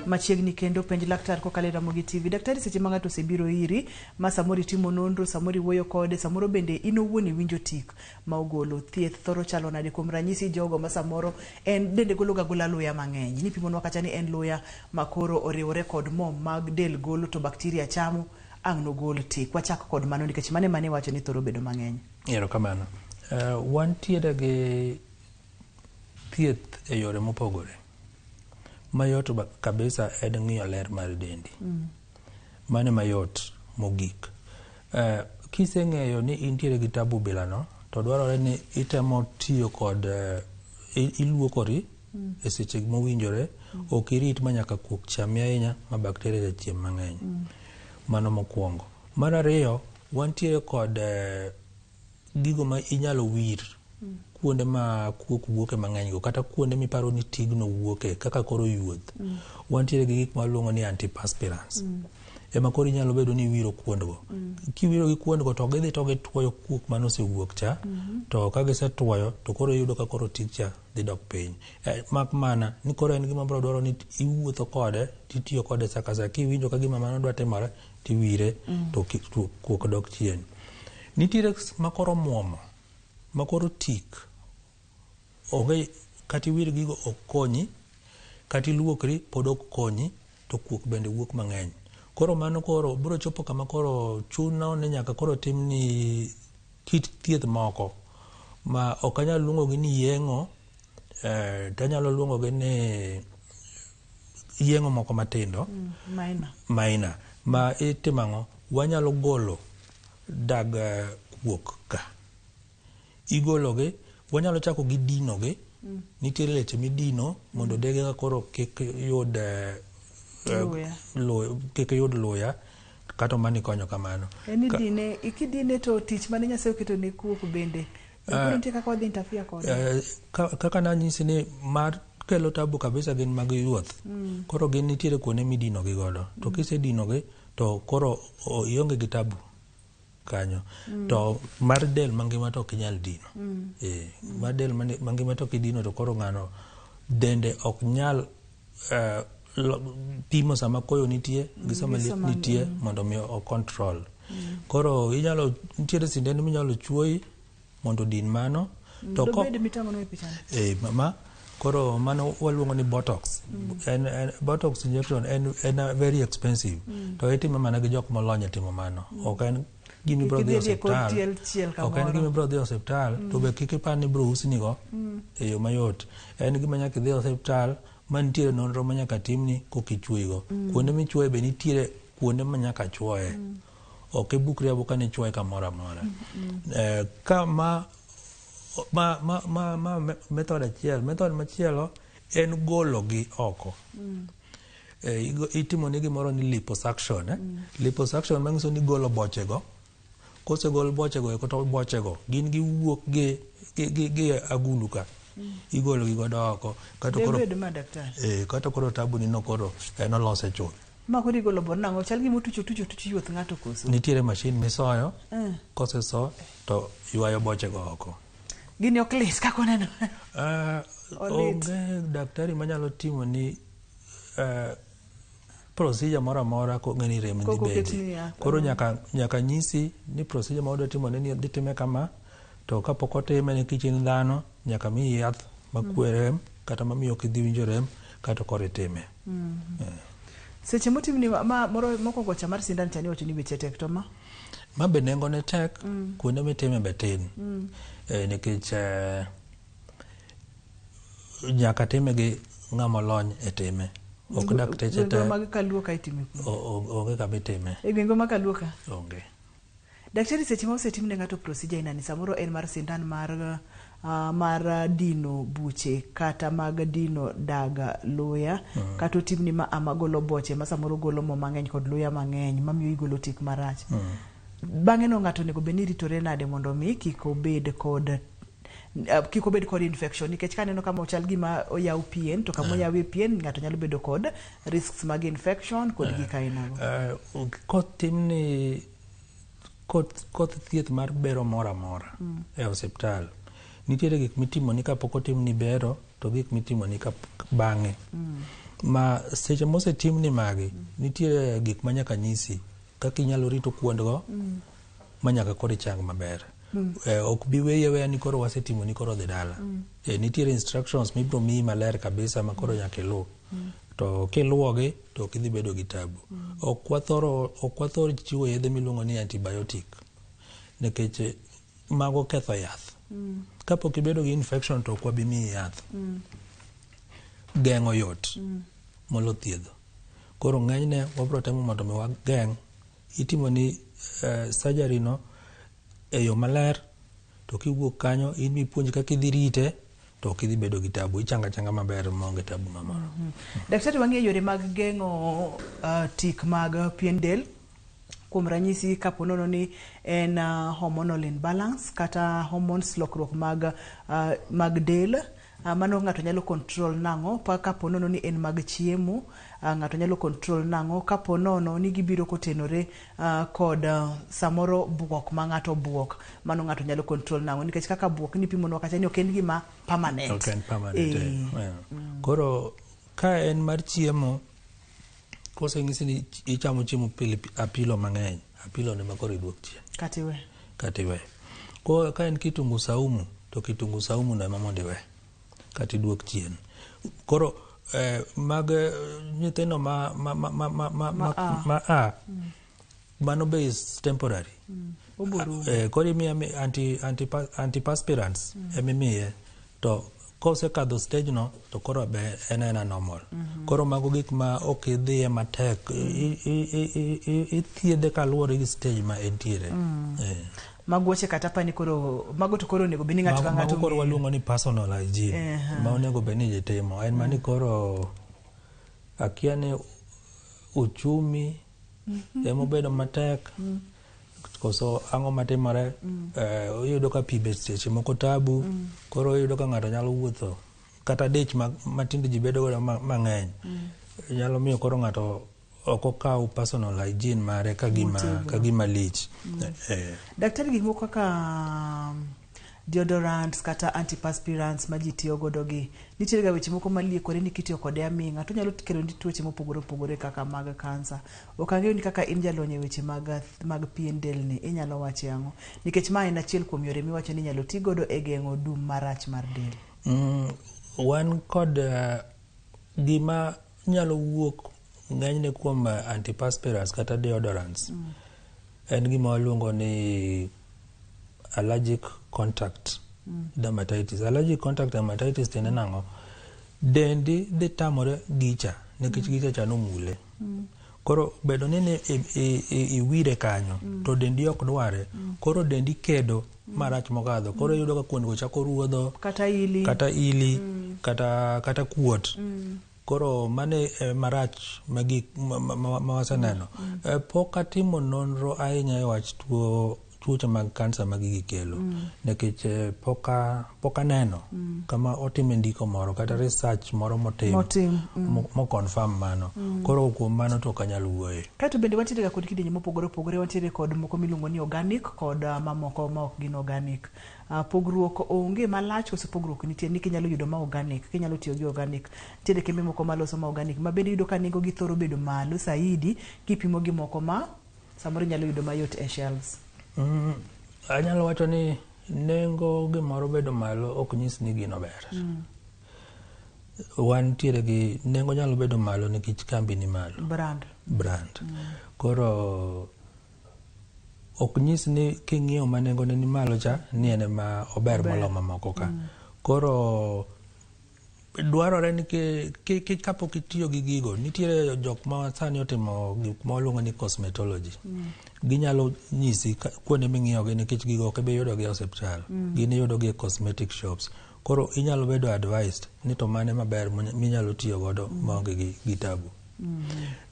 Machiegni kendo penj laktar kokalo e Ramogi TV. Daktari, seche ma ng'ato osebiro iri, ma samoro itimo nonro, samoro iwuoyo kode, samoro bende in owuon iwinjo tik ma ogolo, thieth thoro chalo nade? Kuom ranyisi jogo ma samoro en dende golo ga gola luya mang'eny, nipimonwa kacha ni en luya ma koro oriwore kod mo mag del golo to bakteria chamo, ang' nogol tik. Wachak kod mano nikech mane mane iwacho ni thoro bedo mang'eny. Erokamano. Wantiere gi thieth e yore mopogore. Mayot kabisa en ng'iyo ler mar dendi. Mano mayot mogik. Kiseng'eyo ni intiere gi tabu bilano, to dwarore ni itemo tiyo kod iluokori e seche mowinjore, ok irit ma nyaka kuok chami ahinya ma bakteria jachiem mang'eny. Mano mokwongo. Mar ariyo, wantiere kod gigo ma inyalo wir kuonde ma kuok wuoke mang'eny go, kata kuonde miparo ni tigno wuoke kaka koro yuoth. Wantiere gi gik maluongo ni antiperspirants. Ema koro inyalo bedo ni iwiro kuondgo. Kiwiro gi kuondgo to gidhi to gituoyo kuok manosewuok cha, to ka gisetuoyo to koro iyudo ka koro tik cha dhi dok piny. Mak mana ni koro en gima biro dwaro ni iwuotho kode, titiyo kode sa ka sa. Kiwinjo ka gima mano dwa timore, tiwire to kuok dok chien. Nitiere makoro muomo, makoro tik, onge kata iwir gigo ok konyi, kata iluokri pod ok konyi, to kuok bende wuok mang'eny. Koro mano koro biro chopo kama koro chuno ni nyaka koro timni kit thieth moko ma ok anyal luongogi ni yeng'o, tanyalo luongogi ni yeng'o moko matindo, minor, ma itimo ang'o? Wanyalo golo dag kuok ka. Igologi, wanyalo chako gi dinogi. Nitiere leche midino mondo dege ka koro kik yud kik yud luya kata mani konyo kamano. En idine, ikidine to tich mane Nyasaye oketo ne kuok bende. Nitie kaka wadhi interfere kode. Kaka nanyisi ni mar kelo tabu kabisa gin mag yuoth. Koro gin nitiere kuonde midino gi godo. To kisedino gi to koro ionge gi tabu kanyo. To mar del mangima to ok inyal dino. Mar del mangima to kidino to koro ng'ano dende ok nyal pimo sama koyo nitie gi sama liet nitie mondo mi o control. Koro inyalo nitiere sindene minyalo chuoyi mondo din mano. To dobed mitang'ono e pichano. Mama, koro mano waluongo ni botox. En botox injection en very expensive. To itime mana gi jok molony e timo mano. Ok en gima ibiro dhi osiptal. Ok en gima ibiro dhi osiptal to be kik ipar ni ibiro usnigo e yo mayot. En gima nyaka idhi osiptal ma nitiere nonro ma nyaka timni koka ichuoyigo. Kuonde michuoye be nitiere kuonde ma nyaka chuoye. Ok ibukri abuka ni ichuoye kamoro amora. Ka ma method achiel, method machielo en gologi oko. Itimo ni gimoro ni liposuction. Liposuction manyiso ni golo bochego. Kosegol bochego eko to bochego gin giwuok gi agulu ka. Igolo gi godo oko. Kata koro tabu ni no koro en olose chuth. Ma koro igolo bor nang'o? Chal gima otucho tucho yuoth ng'ato koso? Nitiere mashin misoyo, koseso to ywayo bochego oko. Gini ok lit kaka oneno. Onge daktari manyalo timo ni procedure moro amora kong'e ni rem dhi bede. Koro nyaka nyisi ni procedure ma wadwa timo ni dhi time kama, To kapok otime nikech in dhano, nyaka miyi yath makwe rem kata mamiyo ok idhi winjo rem kato koro itime. Seche motimni ma moro mokwongo cha mar sindan cha niwacho ni beche tek to ma? Ma be nengone tek, kuonde mitime be tin. Nikech nyaka time gi ng'ama olony e time. Ok dakteche te. Gwenge mag kaluo ka itime kuno. Onge kama itime. E gwenge mag kaluo ka? Onge. Daktari seche ma osetim ne ng'ato procedure aina ni samoro en mar sindan mar mar dino buche kata mag dino dag luya kata otimni ma ama golo boche ma samoro golo mo mang'eny kod luya mang'eny mamiyo igolo tik marach. Bang'e no ng'ato onego bed ni ritore nade mondo mi kik obed kod kik obed kod infection nikech kaneno kama ochal gima oyaw pien to kama oyawie pien ng'ato nyalo bedo kod risks mag infection kod gik ainago. Kotimni koth thieth mar bero moro amora e osiptal, nitiere gik mitimoni kapok otimni bero to gik mitimoni ka bang'e. Ma seche mosetimni magi, nitiere gik ma nyaka nyisi kaka inyalo rito kuondgo ma nyaka koro ichang maber. Ok bi weyi aweya ni koro wasetimoni koro dhi dala. Nitiere instructions mibiro miyi maler kabisa ma koro nyaka iluw. To kiluwogi to ok idhi bedo gi tabu. Ok wathoro chiwo yedhe miluongo ni antibiotic nikech mago ketho yath. Kapok ibedo gi infection to ok wabi miyi yath. Geng'o yot molo thiedho. Koro ng'enyne wabiro temo mondo mi wageng'. Itimo ni surgery no e yo maler to kiwuok kanyo in mipuonj kaka idhi rite to ok idhi bedo gi tabu. Ichanga changa maber maonge tabu mamoro. Daktari wang'eyo yore mag geng'o tik mag pien del. Kuom ranyisi kapo nono ni en hormonal imbalance kata hormones lokruok mag del, mano ng'ato nyalo control nang'o? Kapo nono ni en mag chiemo, ng'ato nyalo control nang'o? Kapo nono ni gibiro kotenore kod samoro buok ma ng'ato buok, mano ng'ato nyalo control nang'o? Nikech kaka buok ni pimonwa kacha ni ok en gima permanent. Ok en permanent. Koro ka en mar chiemo, koseng'isi ni ichamo chiemo pile apilo mang'eny, apilo ne makoro iduok chien. Kata iwe. Kata iwe. Ka en kitungu saumu, to kitungu saumu no ema mondo iwe. Kata iduok chien. Koro mag nyithindo ma a mano be is temporary. Koro imiye antiperspirants emimiye to kosekadho stage no to koro be en ena normal. Koro mago gik ma ok idhiye matek, ithiedhe kaluwore gi stage ma entiere. Mago weche kata pani koro mago to koro onego bed ni ng'ato ka ng'ato mago koro waluongo ni personal hygiene ma onego bed ni ji timo. En mani koro akia ni uchumi emobedo matek koso ang'o matimore. Iyudo ka pi be seche moko tabu. Koro iyudo ka ng'ato nyalo wuotho kata dich matinde ji bedo godo mang'eny nyalo miyo koro ng'ato ok okaw personal hygiene mare ka gima lich. Daktari, gik moko kaka deodorants kata antiperspirants ma ji tiyo godo gi, nitiere ga weche moko maliekore ni kitiyo kode aming'a to nyalo kelo ni tuoche mopogore opogore kaka mag kansa. Ok ang'eyo ni kaka in jalony e weche mag pien del ni inyalo wache ang'o? Nikech ma en achiel kuom yore miwacho ni inyalo ti godo e geng'o dum marach mar del. Wan kod gima nyalo wuok ng'enyne kuom antiperspirants kata deodorants. En gima waluongo ni allergic contact dermatitis. Allergic contact dermatitis tiende nang'o? Dendi dhi tamore gicha nikech gicha cha nomule. Koro bedo ni iwire kanyo to dendi ok dware, koro dendi kedo marach mokadho. Koro iyudo ka kuondgo chako ruodho, kata ili, kata kuot. Koro mane marach magik ma waseneno. Pok atimo nonro ahinya e wach tuoche mag kansa ma gigi kelo. Nikech pok aneno kama otime ndiko moro kata research moro motim mo confirm mano. Koro kuom mano to ok anyal wuoye. Kaeto bende wantiere ga kod kidienje mopogore opogore, wantiere kod moko miluongo ni organic kod mamoko ma ok gin organic. Pogruok onge malach koso pogruok nitie ni kinyalo yudo ma organic, kinyalo tiyo gi organic. Nitiere kembe moko maloso ma organic ma bende iyudo ka nengo gi thoro bedo malo saidi kipimo gi moko ma samoro inyalo yudo mayot e shelves. Anyalo wacho ni Nengo gimoro bedo malo ok nyis ni gino ber. Wantiere gi nengo nyalo bedo malo nikech kambi ni malo. Brand. Brand. Koro ok nyis ni king'iewo ma nengone ni malo cha ni en ema ober molo mamoko ka. Koro dwarore ni kapok itiyo gi gigo, nitiere jok ma sani otimo gik ma waluongo ni cosmetology. Ginyalo nyisi kuonde ming'iewo gi nikech gigo ok ibi yudo gi e osiptal. Gin iyudo gi e cosmetic shops. Koro inyalo bedo advised ni to mane maber minyalo tiyo godo maonge gi tabu.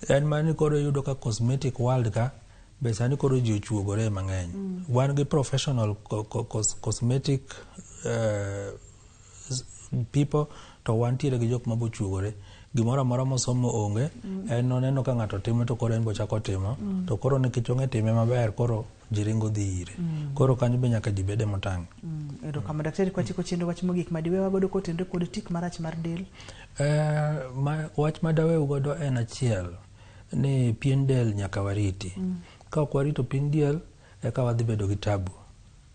En mana ni koro iyudo ka cosmetic world ka be sani koro ji ochuogore mang'eny. Wan gi professional cosmetic people to wantiere gi jok mabochuogore. Gimoro amora mosomo onge, en oneno ka ng'ato timo to koro en bochako timo, to koro nikech ong'e time maber koro ji ringo dhi ire. Koro kanyo be nyaka ji bede motang'. Erokamano daktari, kwatieko chenro wach mogik madiwewa godo kotenore kod tik marach mar del. Wach madaweu godo en achiel ni pien del nyaka wariti. Ka ok warito pien del eka wadhi bedo gi tabu.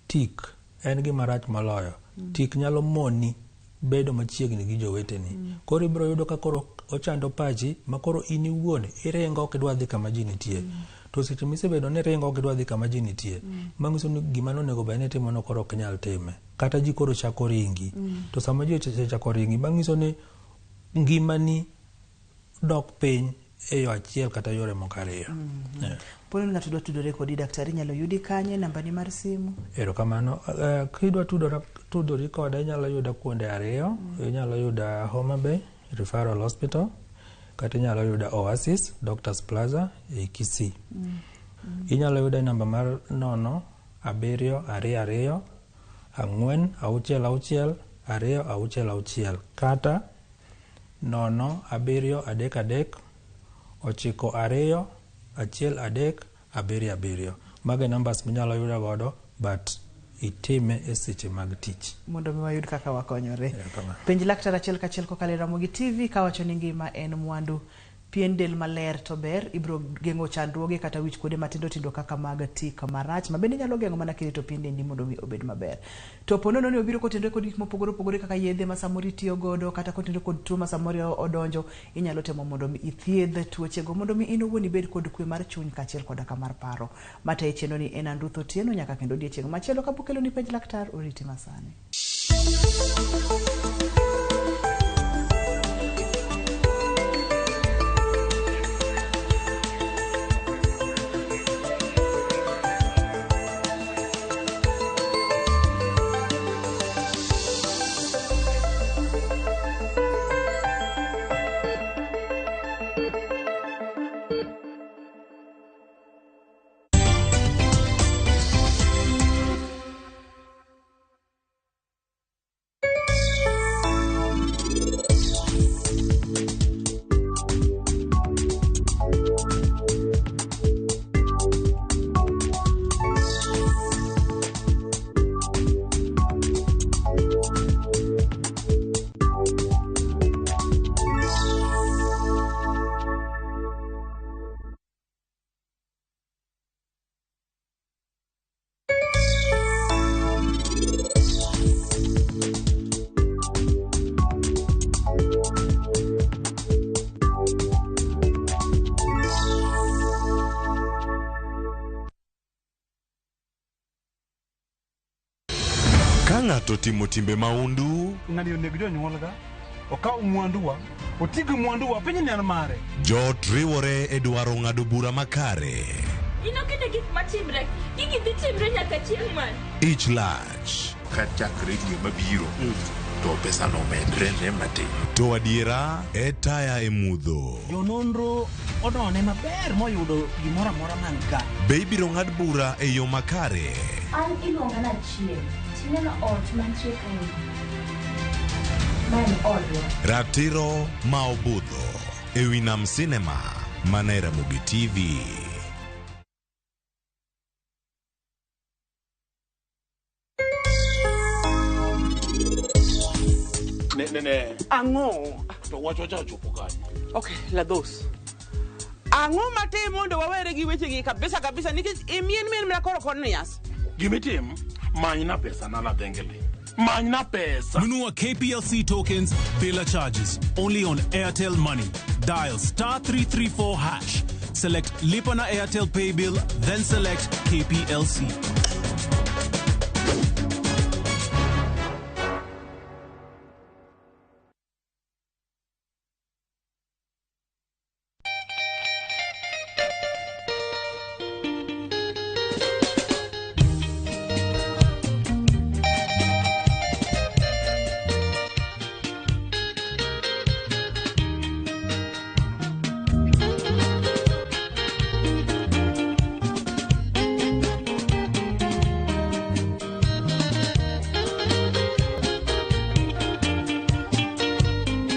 Tik en gima rach moloyo. Tik nyalo moni bedo machiegni gi joweteni. Koro ibiro yudo ka koro ochando pachi ma koro in iwuon iringo ok idwa dhi kama ji nitie. To seche misebedo ni iringo ok idwa dhi kama ji nitie, manyiso ni gima nonego bed ni itimo no koro ok inyal time. Kata ji koro chako ringi. To sama ji osechako ringi, manyiso ni ngimani dok piny e yo achiel kata yore moko ariyo. Poni ng'ato dwa tudore kodi daktari inyalo yudi kanye, nambani mar simu? Erokamano. Kidwa tudori koda inyalo yuda kuonde ariyo. Inyalo yuda Homa Bay Referral Hospital kata inyalo yuda Oasis Doctors Plaza e Kisii. Inyalo yuda e namba mar 0 7 2 2 4 6 6 2 6 6 kata 0 7 3 3 9 2 1 3 7 7. Mago e numbers minyalo yuda godo but itime e seche mag tich. Mondo mi wayud kaka wakonyore. Penj laktar achiel kachiel kokalo e Ramogi TV kawacho ni ngima en mwandu. Pien del maler to ber, ibiro geng'o chandruoge kata wich kuode matindo tindo kaka mag tik marach ma bende nyalo geng'o mana kirito pien dendi mondo mi obed maber. To po nono ni obiro kotenore kod gik mopogore opogore kaka yedhe ma samoro itiyo godo kata kotenore kod tuo ma samoro odonjo, inyalo temo mondo mi ithiedh tuochego mondo mi in owuon ibed kod kwe mar chuny kaachiel koda ka mar paro. Matayi chenro ni en an Ruth Otieno nyaka kendo odiechieng' machielo kapok keloni penj laktar oriti masani. Ka ng'ato timo timbe maundu, ng'ani oneg jonyuolga, okaw mwanduwa, oti gi mwanduwa, piny ni en mare. Joot riwore e dwaro ng'ado bura makare. Inokete gik matimre, gigi dhi timre nyaka chieng' man. Ich lach. Ka chakre dwe mabiro to pesa no medre ne matin. To adiera e taya e mudho. Jononro onone maber moyudo gimoro amora man ka. Be ibiro ng'ad bura e yo makare? An iluonga ni Achieng'. Tineno ot mantie kae. Ma en odwa. Ratiro ma obudho e wi Nam Cinema mana e Ramogi TV. Ne. Ang'o? To wach wacha ochopo kanye? Okay, la dos. Ang'o matim mondo wawere gi wechegi kabisa kabisa nikech imien mien mana koro kod nias. Gimitim, Manyna pesa na nadhengele. Manyna pesa. Nunua KPLC tokens bila charges. Only on Airtel Money. Dial star 334 hash. Select Lipa na Airtel Pay Bill, then select KPLC.